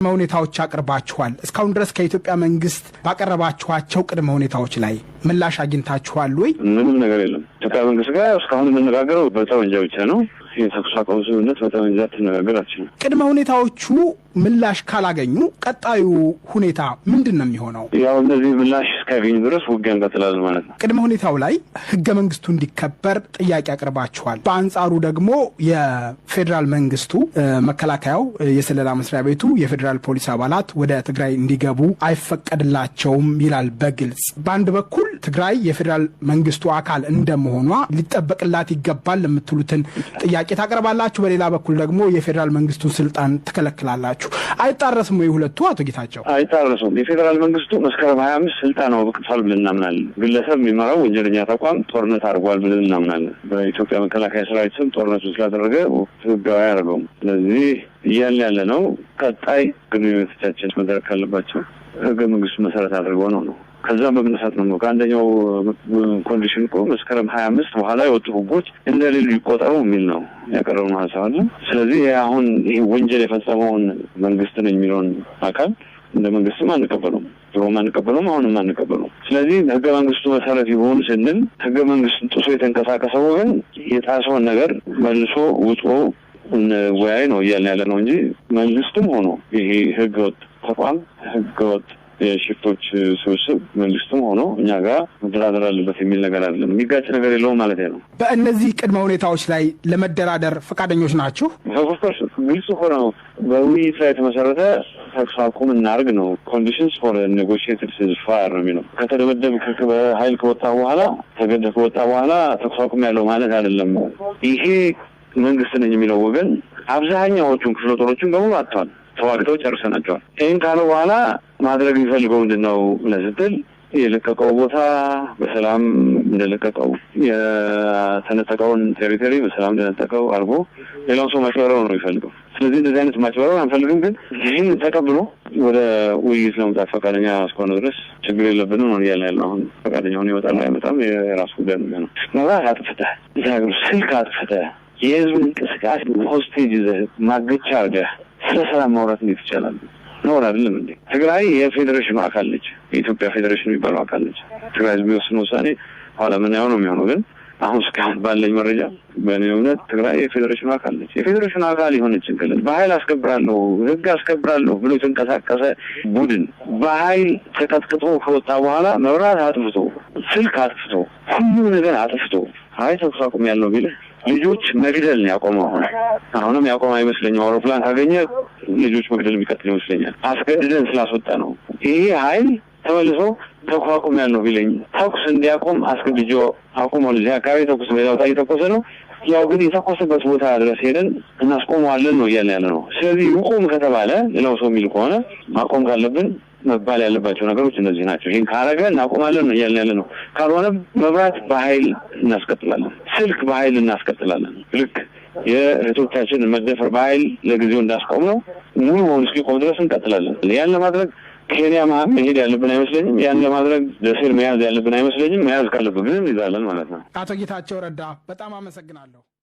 ሁኔታዎች አቅርባችኋል። እስካሁን ድረስ ከኢትዮጵያ መንግስት ባቀረባችኋቸው ቅድመ ሁኔታዎች ላይ ምላሽ አግኝታችኋል ወይ? ምንም ነገር የለም። ኢትዮጵያ መንግስት ጋር እስካሁን የምነጋገረው በጠመንጃ ብቻ ነው። የተኩስ አቁም ስምምነት በጠመንጃ ትነጋገር አትችልም። ቅድመ ሁኔታዎቹ ምላሽ ካላገኙ ቀጣዩ ሁኔታ ምንድን ነው የሚሆነው? ያው እነዚህ ምላሽ እስካገኙ ድረስ ውጊያ እንቀጥላለን ማለት ነው። ቅድመ ሁኔታው ላይ ህገ መንግስቱ እንዲከበር ጥያቄ አቅርባችኋል። በአንጻሩ ደግሞ የፌዴራል መንግስቱ መከላከያው፣ የስለላ መስሪያ ቤቱ፣ የፌዴራል ፖሊስ አባላት ወደ ትግራይ እንዲገቡ አይፈቀድላቸውም ይላል በግልጽ። በአንድ በኩል ትግራይ የፌዴራል መንግስቱ አካል እንደመሆኗ ሊጠበቅላት ይገባል የምትሉትን ጥያቄ ታቀርባላችሁ። በሌላ በኩል ደግሞ የፌዴራል መንግስቱን ስልጣን ትከለክላላችሁ። አይጣረስም ወይ ሁለቱ? አቶ ጌታቸው። አይጣረሱም። የፌዴራል መንግስቱ መስከረም 25 ስልጣን አብቅቷል ብለን እናምናለን። ግለሰብ የሚመራው ወንጀለኛ ተቋም ጦርነት አድርጓል ብለን እናምናለን። በኢትዮጵያ መከላከያ ሰራዊት ስም ጦርነቱ ስላደረገ ህጋዊ አያደርገውም። ስለዚህ እያልን ያለ ነው ቀጣይ ግንኙነቶቻችን መደረግ ካለባቸው ህገ መንግስቱ መሰረት አድርገው ነው። ከዛም በመነሳት ነው ከአንደኛው condition እኮ መስከረም 25 በኋላ የወጡ ህጎች እንደሌሉ ይቆጠሩ የሚል ነው ያቀረብነው ሀሳብ አለ። ስለዚህ አሁን ይህ ወንጀል የፈጸመውን መንግስት ነኝ የሚለውን አካል እንደ መንግስትም አንቀበለውም። ድሮም አንቀበለውም፣ አሁንም አንቀበለውም። ስለዚህ ህገ መንግስቱ መሰረት ይሆን ስንል ህገ መንግስቱን ጥሶ የተንቀሳቀሰው ወገን የጣሰውን ነገር መልሶ ውጦ እንወያይ ነው እያልን ያለ ነው እንጂ መንግስትም ሆኖ ይሄ ህገወጥ ተቋም፣ ህገወጥ የሽፍቶች ስብስብ መንግስትም ሆኖ እኛ ጋር መደራደር አለበት የሚል ነገር አይደለም። የሚጋጭ ነገር የለውም ማለት ነው። በእነዚህ ቅድመ ሁኔታዎች ላይ ለመደራደር ፈቃደኞች ናችሁ? Of course፣ ግልጽ እኮ ነው። በውይይት ላይ የተመሰረተ ተኩስ አቁም እናርግ ነው። Conditions for negotiated ceasefire ነው የሚለው። ከተደበደብ በሀይል ከወጣ በኋላ፣ ተገደ ከወጣ በኋላ ተኩስ አቁም ያለው ማለት አይደለም። ይሄ መንግስት ነኝ የሚለው ወገን አብዛኛዎቹን ክፍለ ጦሮችን በሙሉ አጥተዋል። ተዋግተው ጨርሰናቸዋል። ይህን ካለ በኋላ ማድረግ የሚፈልገው ምንድን ነው ብለህ ስትል የለቀቀው ቦታ በሰላም እንደለቀቀው፣ የተነጠቀውን territory በሰላም እንደነጠቀው አድርጎ ሌላውን ሰው ማጭበርበር ነው የሚፈልገው። ስለዚህ እንደዚህ አይነት ማጭበርበር አንፈልግም። ግን ይህን ተቀብሎ ወደ ውይይት ለመምጣት ፈቃደኛ እስከሆነ ድረስ ችግር የለብንም ነው እያልን ያለው። አሁን ፈቃደኛ ሆኖ ይመጣል አይመጣም የራሱ ጉዳይ ነው የሚሆነው። መብራት አጥፍተህ፣ ስልክ አጥፍተህ፣ የህዝብ እንቅስቃሴ hostage ይዘህ፣ ማገቻ አድርገህ ስለ ሰላም ማውራት እንዴት ይቻላል? ነውር አይደለም እንዴ? ትግራይ የፌዴሬሽኑ አካል ነች። የኢትዮጵያ ፌዴሬሽን የሚባለው አካል ነች። ትግራይ ህዝብ የሚወስነው ውሳኔ ኋላ ምናየው ነው የሚሆነው። ግን አሁን እስካሁን ባለኝ መረጃ በእኔ እምነት ትግራይ የፌዴሬሽኑ አካል ነች። የፌዴሬሽኑ አካል የሆነችን ክልል በኃይል አስከብራለሁ፣ ህግ አስከብራለሁ ብሎ የተንቀሳቀሰ ቡድን በኃይል ተቀጥቅጦ ከወጣ በኋላ መብራት አጥፍቶ፣ ስልክ አጥፍቶ፣ ሁሉ ነገር አጥፍቶ አይ ተኩስ አቁም ያለው ቢልህ ልጆች መግደል ነው ያቆመው። አሁን አሁንም ያቆመ አይመስለኝም። አውሮፕላን ካገኘ ልጆች መግደል የሚቀጥል ይመስለኛል። አስገድደን ስላስወጣ ነው። ይሄ ኃይል ተመልሶ ተኩስ አቁም ያለው ቢለኝ ተኩስ እንዲያቆም አስገድጆ አቁሟል። እዚህ አካባቢ ተኩስ በሌላ ቦታ እየተኮሰ ነው። ያው ግን የተኮሰበት ቦታ ድረስ ሄደን እናስቆመዋለን ነው እያልን ያለ ነው። ስለዚህ ይቁም ከተባለ፣ ሌላው ሰው የሚል ከሆነ፣ ማቆም ካለብን መባል ያለባቸው ነገሮች እነዚህ ናቸው። ይህን ካረገ እናቆማለን ነው እያልን ያለ ነው። ካልሆነ መብራት በኃይል እናስቀጥላለን፣ ስልክ በኃይል እናስቀጥላለን። ልክ የእህቶቻችን መደፈር በኃይል ለጊዜው እንዳስቆም ነው ሙሉ በሙሉ እስኪቆም ድረስ እንቀጥላለን። ያን ለማድረግ ኬንያ መሄድ ያለብን አይመስለኝም። ያን ለማድረግ ደሴን መያዝ ያለብን አይመስለኝም። መያዝ ካለብን ግን እንይዛለን ማለት ነው። አቶ ጌታቸው ረዳ፣ በጣም አመሰግናለሁ።